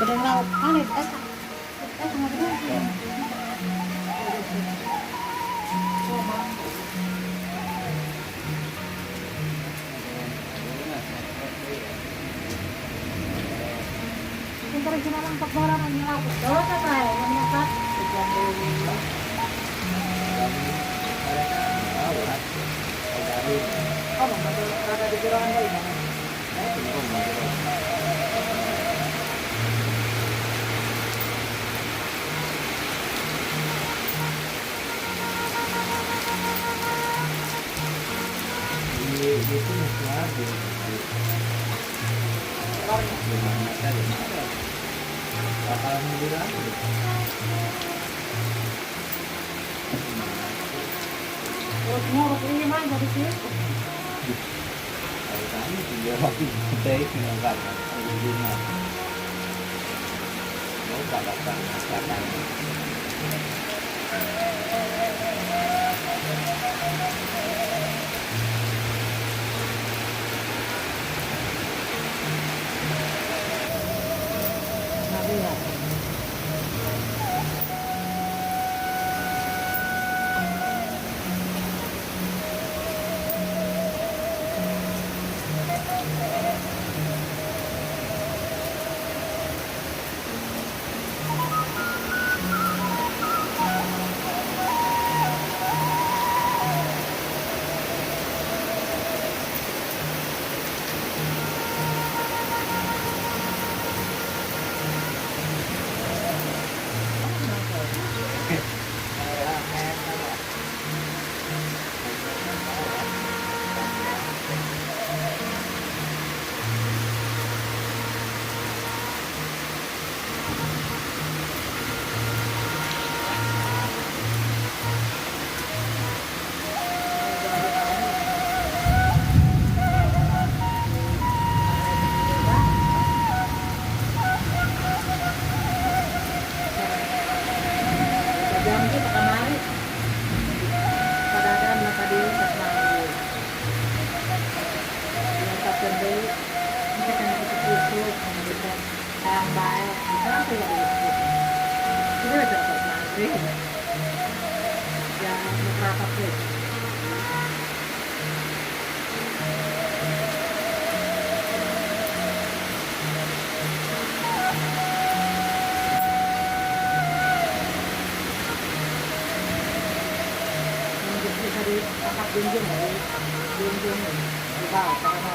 Bedeng lauk. Mana itu? Sama bedeng. Oh, maaf. Pintar cuma lang pagbola ng lauk. Dawa ka tayo. Ano ka? Oh, ada di jurang kali mana? Itu di rumah mereka di mana? Bakalan beli lagi. Terus ngurus ini mah jadi sih. Kalau kami juga waktu teh ngangkat di rumah. Mau balapan masakan. Nabi ya. Janji kamari. Kadang-kadang maka di sa manggo. Yung kapten deui, ini kan isuk-isuk, bisa hayang bae, bisa aku ya isuk. Ini udah pas maghrib. Yang berapa tuh? Bisa diangkat junjung ya, junjung di bawah, karena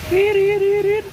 Rir.